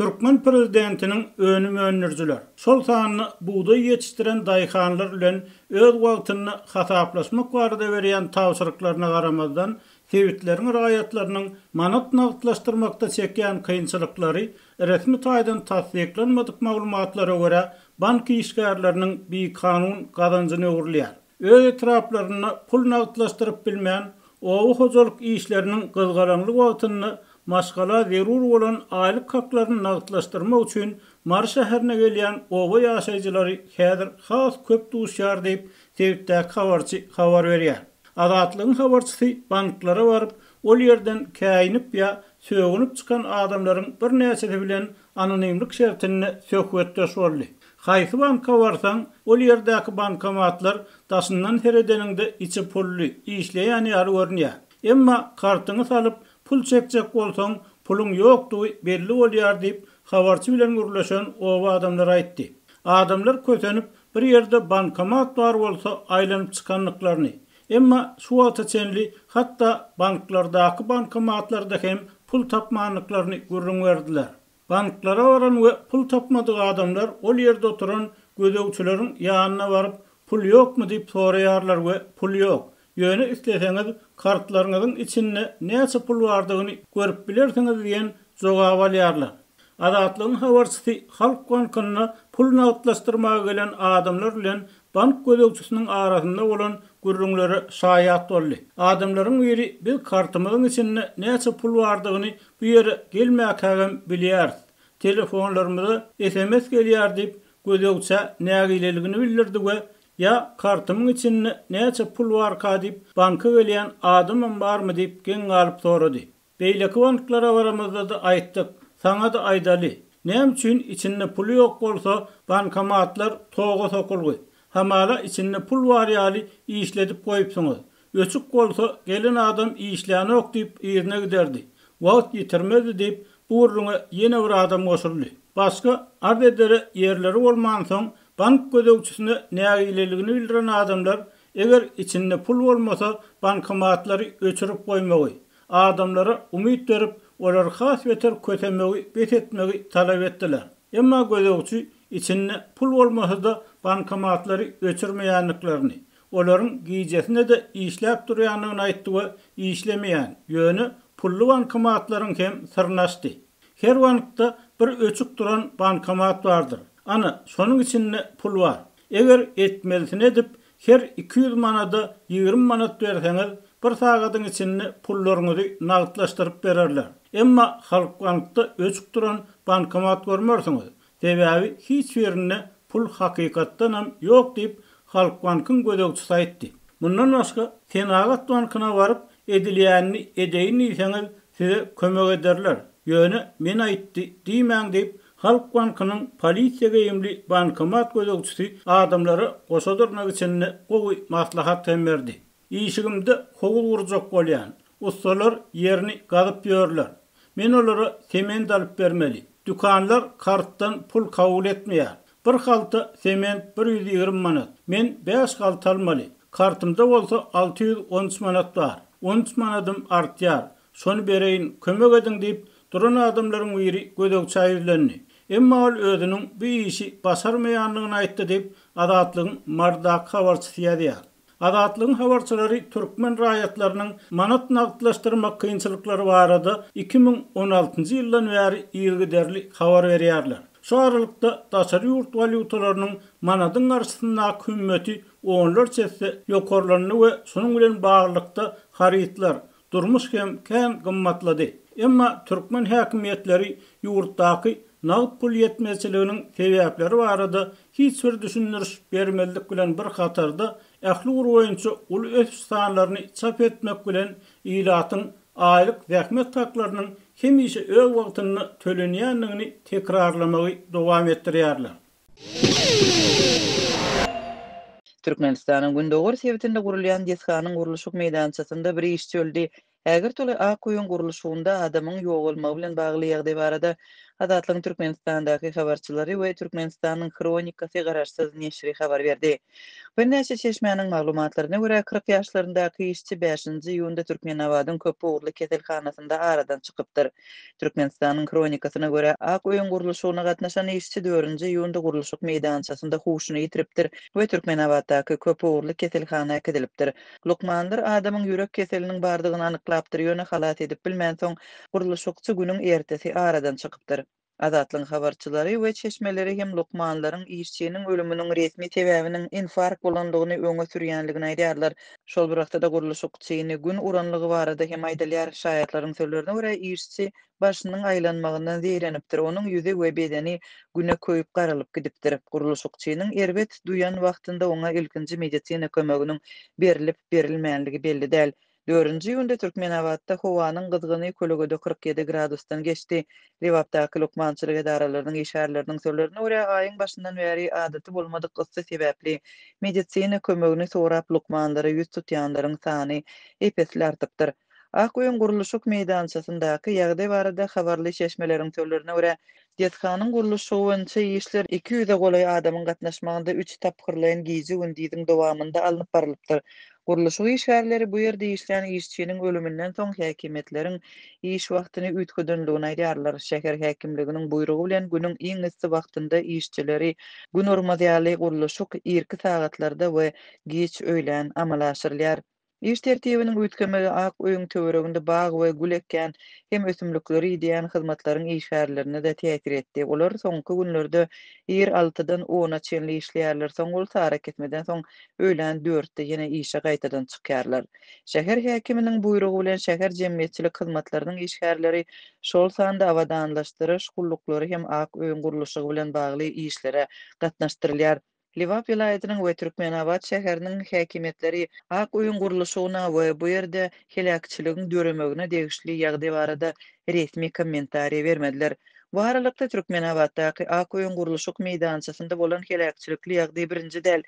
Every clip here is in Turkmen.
Türkmen prezidentiniň önüm öndürijiler, şol sanda bugdaý ýetişdiren daýhanlar bilen öz wagtynda hasaplaşmak barada berýän tabşyryklaryna garamazdan, sebitleriň raýatlarynyň manat nagtlaşdyrmakda çekýän kynçylyklary resmi taýdan tassyklanmadyk maglumatlara görä, bank işgärleriniň bikanun gazanjyna öwrülýär. Öz etraplarynda pul nagtlaşdyryp bilmän, oba hojalyk işleriniň gyzgalaňly wagtynda maşgala zerur bolan aýlyk haklaryny nagtlaşdyrmak üçin Mary şäherine gelýän oba ýaşaýjylary häzir has köp duşýar diýip, sebitdäki habarçy habar berýär. Azatlygyň habarçysy banklara baryp, ol ýerden käýinip ýa sögünip çykan adamlaryň birnäçesi bilen anonimlik şertinde söhbetdeş boldy. Haýsy banka barsaň, ol ýerdäki bankomatlar daşyndan seredeniňde içi pully, işleýän ýaly görünýär. Emma kartyňy salyp, pul çekjek bolsaň, puluň ýokdugy belli bolýar diýip, habarçy bilen gürleşen oba adamlary aýtdy. Adamlar kösenip, bir ýerde bankomat bar bolsa aýlanyp çykandyklaryny, emma şu wagta çenli hatda banklardaky bankomatlarda hem pul tapmandyklaryny gürrüň berdiler. Banklara baran we pul tapmadyk adamlar ol ýerde oturan gözegçileriň ýanyna baryp, pul ýokmy diýip soraýarlar we pul ýok, ýöne isleseňiz kartlaryňyzyň içinde näçe pul bardygyny görüp bilersiňiz diýen jogaby alýarlar. Azatlygyň habarçysy Halk bankynda pul nagtlaşdyrmaga gelen adamlar bilen bank gözegçisiniň arasynda bolan gürrüňlere şaýat boldy. Adamlaryň biri biz kartymyzyň içinde näçe pul bardygyny bu ýere gelmäkägem bilýäris. Telefonlarymyza sms gelýär diýip, gözegçä nägileligini bildirdi we Ýa kartymyň içinde näçe pul barka diýip banka gelýän adamam barmy diýip geň galyp sorady. Beýleki banklara baramyzda-da aýtdyk, saňa-da aýdaly. Näme üçin içinde puly ýok bolsa bankomatlar toga sokulgy. Hamala içinde pul bar ýaly işledip goýupsyňyz. Öçük bolsa gelen adam işlänok diýip yzyna giderdi. Wagt ýitirmezdi diýip bu gürrüňe ýene bir adam goşuldy. Başga arz edere ýerleri bolmansoň bank gözegçisine nägileligini bildiren adamlar eger içinde pul bolmasa bankomatlary öçürip goýmagy, adamlara umyt berip, olary has beter kösemegi bes etmegi talap etdiler. Emma gözegçi içinde pul bolmasa-da bankomatlary öçürmeýändiklerini, olaryň gijesine-de işläp durýandygyny aýtdy we işlemeýän, ýöne pully bankomatlaryň hem syryny açdy. Her bankda bir öçük duran bankomat bardyr. Ana, şonuň içinde pul bar. Eger etmelisini edip, her 200 manada 20 manat berseňiz, bir sagadyň içinde pullaryňyzy nagtlaşdyryp bererler. Emma Halkbankda öçük duran bankomat görmersiňiz. Sebäbi hiç birinde pul hakykatdanam ýok diýip, Halkbankyň gözegçisi aýtdy. Mundan başga, Senagat bankyna baryp, edilýänini edeýin diýseňiz, size kömek ederler. Ýöne men aýtdy diýmäň diýip, Halk bankynyň polisiýa geýimli bankomat gözegçisi adamlara goşa dyrnak içinde gowy maslahat hem berdi. Işigimde howuz gurjak bolýan. Ussalar ýerini gazyp ýörler. Men olara sement alyp bermeli. Dükanlar kartdan pul kabul etmeýär. Bir halta sement 120 manat. Men bäş halta almaly. Kartymda bolsa 613 manat bar. On üç manadym artýar. Şony bereýin, kömek ediň diýip, duran adamlaryň biri gözegçä ýüzlendi. Emma ol özüniň bu işi başarmaýandygyny aýtdy diýip, Azatlygyň Marydaky habarçysy ýazýar. Azatlygyň habarçylary türkmen raýatlarynyň manat nagtlaşdyrmak kynçylyklary barada 2016-njy ýyldan bäri yzygiderli habar berýärler. Şu aralykda daşary ýurt walýutalarynyň manadyň garşysyndaky hümmeti onlarça esse ýokarlandy we şunuň bilen baglylykda harytlar, Durmuş hem kän gymmatlady. Emma türkmen häkimiýetleri ýurtdaky nagt pul ýetmezçiliginiň sebäpleri barada hiç bir düşündiriş bermezlik bilen bir hatarda, ähli ugur boýunça uly ösüş sanlaryny çap etmek bilen ilatyň aýlyk zähmet haklarynyň hemişe öz wagtynda tölenýändigini tekrarlamagy dowam etdirýärler. Türkmenistanyň gündogar sebitinde gurulýan desganyň gurluşyk meýdançasynda bir işçi öldi. Ägirt uly ak öýüň gurluşygynda adamyň ýogalmagy bilen bagly ýagdaý barada Azatlygyň Türkmenistandaky habarçylary we Türkmenistanyň Hronikasy garaşsyz neşiri habar berdi. Birnäçe çeşmäniň maglumatlaryna görä, 40 ýaşlaryndaky işçi bäşinji iýunda Türkmenabadyň köp ugurly keselhanasynda aradan çykypdyr. Türkmenistanyň Hronikasyna görä, Ak öýüň gurluşygyna gatnaşan işçi dördünji iýunda gurluşyk meýdançasynda huşuny ýitiripdir we Türkmenabatdaky köp ugurly keselhana äkidilipdir. Lukmanlar adamyň ýürek keseliniň bardygyny anyklapdyr, ýöne halas edip bilmänsoň, gurluşykçy günüň ertesi aradan çykypdyr. Azatlygyň habarçylary we çeşmeleri hem lukmanlaryň işçiniň ölüminiň resmi sebäbiniň infarkt bolandygyny öňe sürýänligini aýdýarlar. Şol bir wagtda-da gurluşykçyny gün uranlygy barada hem aýdylýar. Şaýatlaryň sözlerine görä, işçi başynyň aýlanmagyndan zeýrenipdir, onuň ýüzi we bedeni güne köýüp garalyp gidipdir. Gurluşykçynyň erbet duýan wagtynda oňa ilkinji medisina kömeginiň berlip-berilmänligi belli däl. Dördünji iýunda Türkmenabatda howanyň gyzgyny kölegede 47 gradusdan geçdi. Lebapdaky lukmançylyk edaralarynyň işgärleriniň sözlerine görä, aýyň başyndan bäri adaty bolmadyk yssy sebäpli medisina kömegini sorap lukmanlara ýüz tutýanlaryň sany ep-esli artypdyr. Ak öýüň gurluşyk meýdançasyndaky ýagdaý barada habarly çeşmeleriň sözlerine görä, desganyň gurluşygy boýunça işler 200-e golaý adamyň gatnaşmagynda üç tapgyrlaýyn gije-gündiziň dowamynda alnyp barylypdyr. Gurluşyk işgärleri bu ýerde işlän işçiniň ölüminden soň häkimiýetleriň iş wagtyny üýtgedendigini aýdýarlar. Şäher häkimliginiň buýrugy bilen günüň iň yssy wagtynda işçileri gün urmaz ýaly gurluşyk irki sagatlarda we giç öýlän amala aşyrylýar. Iş tertibiniň üýtgemegi Ak öýüň töwereginde bag we gül ekýän hem ösümlikleri ideýän hyzmatlaryň işgärlerine-de täsir etdi. Olar soňky günlerde ir altydan ona çenli işleýärler, soň bolsa arakesmeden soň öýlän dörtde ýene işe gaýtadan çykýarlar. Şäher häkiminiň buýrugy bilen şäher jemgyýetçilik hyzmatlarynyň işgärleri, şol sanda abadanlaşdyryş gulluklary hem Ak öýüň gurluşygy bilen bagly işlere gatnaşdyrylýar. Lebap welaýatynyň we Türkmenabat şäheriniň häkimiýetleri Ak öýüň gurluşygyna we bu ýerde heläkçiligiň döremegine degişli ýagdaý barada resmi kommentariý bermediler. Bu aralykda, Türkmenabatdaky Ak öýüň gurluşyk meýdançasynda bolan heläkçilikli ýagdaý birinji däl.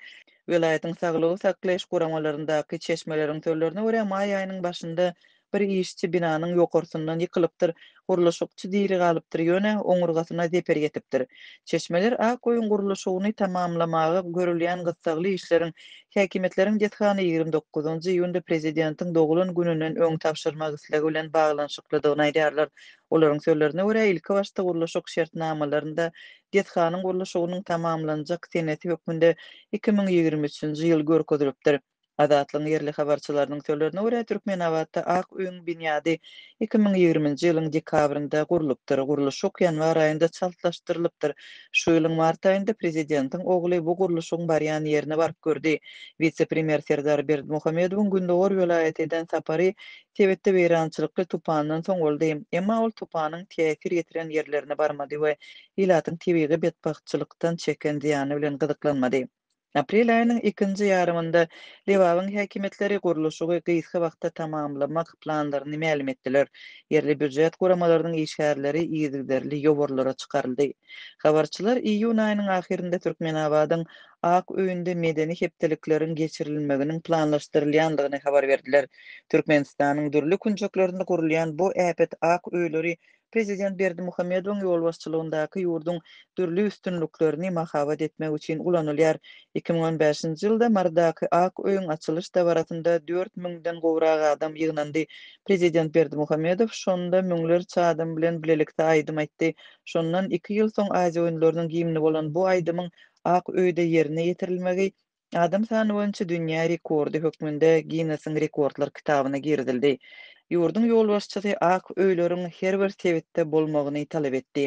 Welaýatyň saglygy saklaýyş guramalaryndaky çeşmeleriň sözlerine görä, maý aýynyň başynda bir işçi binanyň ýokarsyndan ýykylypdyr, gurluşykçy diri galypdyr, ýöne oňurgasyna zeper ýetipdir. Çeşmeler Ak öýüň gurluşygyny tamamlamaga görülýän gyssagly işleriň häkimiýetleriň desgany 29 iýunda prezidentiň doglan gününden öň tabşyrmak islegi bilen baglanyşyklydygyny aýdýarlar. Olaryň sözlerine görä, ilkibaşda gurluşyk şertnamalarynda desganyň gurluşygynyň tamamlanjak senesi hökmünde 2023-nji ýyl görkezilipdir. Azatlygyň ýerli habarçylarynyň sözlerine görä, Türkmenabatda Ak öýüň binýady 2020-nji ýylyň dekabrynda gurlupdyr. Gurluşyk ýanwar aýynda çaltlaşdyrylypdyr. Şu ýylyň mart aýynda prezidentiň ogly bu gurluşygyň barýan ýerine baryp gördi. Wise-premýer Serdar Berdimuhamedowyň gündogar welaýata eden sapary sebitde weýrançylykly tupandan soň boldy. Emma ol tupanyň täsir ýetiren ýerlerine barmady we ilatyň tebigy betbagtçylykdan çeken zyýany bilen gyzyklanmady. Aprel aýynyň ikinji ýarymynda Lebabyň häkimiýetleri gurluşygy gysga wagtda tamamlamak planlaryny mälim etdiler. Ýerli býujet guramalarynyň işgärleri yzygiderli ýowarlara çykaryldy. Habarçylar iýun aýynyň ahyrynda Türkmenabadyň Ak öýünde medeni hepdelikleriň geçirilmeginiň planlaşdyrylýandygyny habar berdiler. Türkmenistanyň dürli künjeklerinde gurulýan bu äpet ak öýleri Prezident Berdimuhamedowyň ýolbaşçylygyndaky ýurduň dürli üstünliklerini mahabat etmek üçin ulanylýar. 2015-nji ýylda Marydaky Ak öýüň açylyş dabarasynda dört müňden gowrak adam ýygnandy. Prezident Berdimuhamedow şonda müňlerçe adam bilen bilelikde aýdym aýtdy. Şondan iki ýyl soň Aziýa oýunlarynyň gimni bolan bu aýdymyň Ak öýde ýerine ýetirilmegi adam sany boýunça dünýä rekordy hökmünde Ginnesiň rekordlar kitabyna girizildi. Ýurduň ýolbaşçysy ak öýleriň her bir sebitde bolmagyny talap etdi.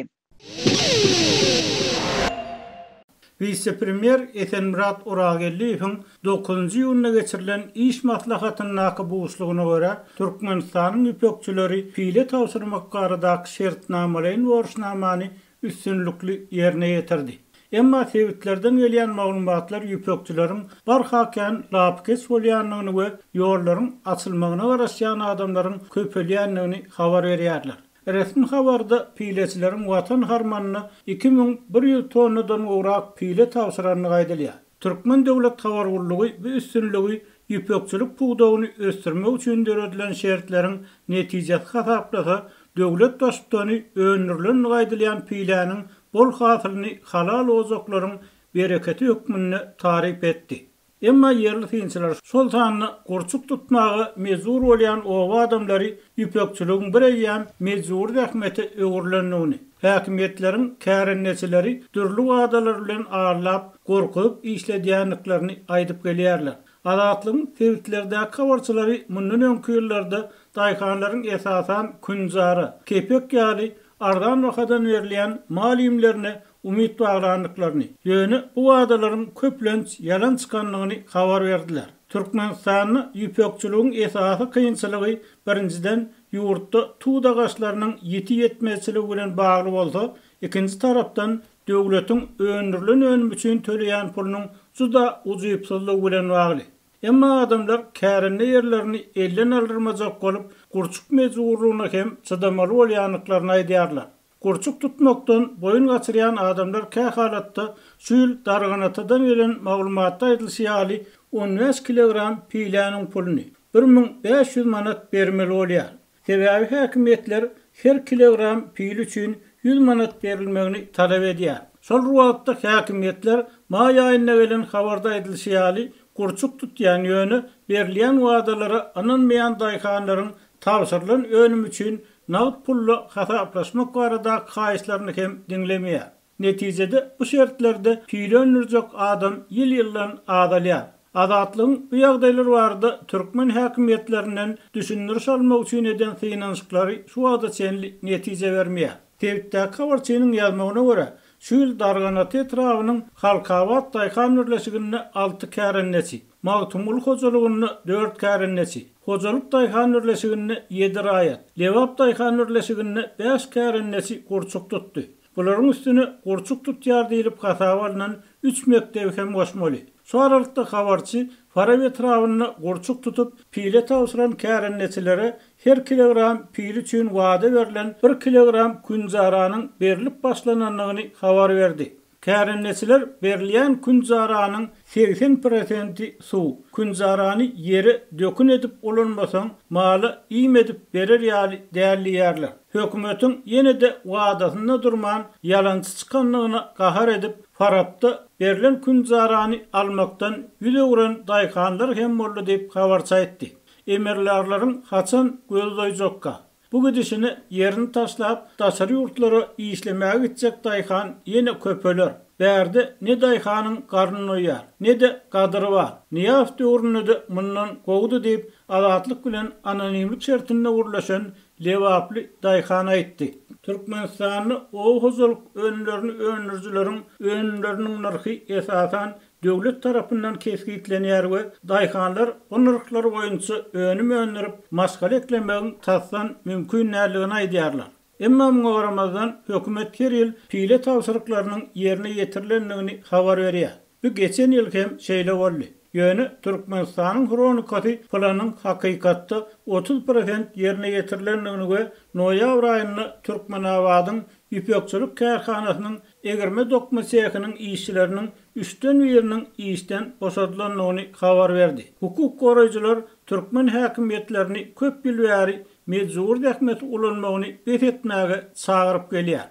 Wise-premýer Esenmyrat Orazgeldiýewiň dokuzynjy iýunda geçirilen iş maslahatyndaky buşlugyna görä, Türkmenistanyň ýüpekçileri pile tabşyrmak baradaky şertnamalaýyn borçnamany üstünlikli ýerine ýetirdi. Emma sebitlerden gelýän maglumatlar ýüpekçileriň barha kän lapykeç bolýandygyny we ýollaryň açylmagyna garaşýan adamlaryň köpelýändigini habar berýärler. Resmi habarda pileçileriň Watan harmanyna 2100 tonnadan gowrak pile tabşyrandygy aýdylýar. Türkmen döwlet habar gullugy bu üstünligi ýüpekçilik pudagyny ösdürmek üçin döredilen şertleriň netijesi hasaplasa, döwlet Baştutany öndürilendigi aýdylýan piläniň bol hasylyny halal ojaklaryň bereketi hökmünde taryp etdi. Emma ýerli synçylar, şol sanda gurçuk tutmaga mejbur bolýan oba adamlary ýüpekçiligiň bir eýýäm mejbury zähmete öwrülendigini, häkimiýetleriň kärendeçileri dürli wadalar bilen aldap, gorkuzyp işledýändiklerini aýdyp gelýärler. Azatlygyň sebitlerdäki habarçylary mundan öňki ýyllarda daýhanlaryň esasan künjara, kepek ýaly arzan bahadan berilýän mal iýmlerine umyt baglandyklaryny, ýöne bu wadalaryň köplenç ýalan çykandygyny habar berdiler. Türkmenistanda ýüpekçiligiň esasy kynçylygy, birinjiden, ýurtda tut agaçlarynyň ýiti ýetmezçiligi bilen bagly bolsa, ikinji tarapdan, döwletiň öndürilen önüm üçin töleýän pulunyň juda ujypsyzlygy bilen bagly. Emma adamlar kärende ýerlerini elden aldyrmajak bolup, gurçuk mejburlygyna hem çydamaly bolýandyklaryny aýdýarlar. Gurçuk tutmakdan boýun gaçyrýan adamlar kähalatda şu ýyl Darganatadan gelen maglumatda aýdylyşy ýaly, 15 kilogram piläniň puluny, 1500 manat bermeli bolýar. Sebäbi häkimiýetler her kilogram pile üçin 100 manat berilmegini talap edýär. Şol bir wagtda häkimiýetler maý aýynda gelen habarda aýdylyşy ýaly, gurçuk tutýan, ýöne berilýän wadalara ynanmaýan daýhanlaryň tabşyrylan önüm üçin nagt pulda hasaplaşmak baradaky haýyşlaryny hem diňlemeýär. Netijede, bu şertlerde pile öndürjek adam ýyl-ýyldan azalýar. Azatlygyň bu ýagdaýlar barada türkmen häkimiýetlerinden düşündiriş almak üçin eden synanyşyklary şu wagta çenli netije bermeýär. Sebitdäki habarçynyň ýazmagyna görä, şu ýyl Darganata etrabynyň Halkabat daýhan birleşiginde alty kärendeçi, Magtymguly hojalygynda dört kärendeçi, Hojalyk daýhan birleşiginde ýedi raýat, Lebap daýhan birleşiginde bäş kärendeçi gurçuk tutdy. Bularyň üstüne gurçuk tutýar diýlip hasaba alnan üç mekdebi hem goşmaly. Şu aralykda habarçy Farap etrabynda gurçuk tutup, pile tabşyran kärendeçilere her kilogram pil üçin wada berlen bir kilogram künjaranyň berlip başlanandygyny habar berdi. Kärendeçiler berilýän künjaranyň 80 prosenti suw, künjarany ýere dökün edip ulanmasaň, mala iým edip berer ýaly däl diýýärler. Hökümetiň ýene-de wadasynda durman, ýalançy çykandygyna gahar edip, Farapda berlen künjarany almakdan ýüz öwren daýhanlar hem boldy diýip, habarçy aýtdy. Emirlarlaryň haçan gözi doýjakka? Bu gidişine ýerini taşlap, daşary ýurtlara işlemäge gitjek daýhan ýene köpeler. Bärde ne daýhanyň garny doýýar, ne-de gadyry bar. Nyýazow döwründe-de mundan gowudy diýip, Azatlyk bilen anonimlik şertinde gürleşen lebaply daýhan aýtdy. Türkmenistanda oba hojalyk önümlerini öndürijileriň önümleriniň nyrhy esasan döwlet tarapyndan kesgitlenýär we daýhanlar bu nyrhlar boýunça önüm öndürip, maşgala eklemegiň tasdan mümkin däldigini aýdýarlar. Emma muňa garamazdan, hökümet her ýyl pile tabşyryklarynyň ýerine ýetirilendigini habar berýär. Bu geçen ýyl hem şeýle boldy. Ýöne Türkmenistanyň Hronikasy planyň hakykatda 30 prosent ýerine ýetirilendigini we noýabr aýynda Türkmenabadyň ýüpekçilik kärhanasynyň egirme-dokma sehiniň işçileriniň üçden biriniň işden boşadylandygyny habar berdi. Hukuk goraýjylar türkmen häkimiýetlerini köp ýyl bäri mejbury zähmeti ulanmagyny bes etmäge çagyryp gelýär.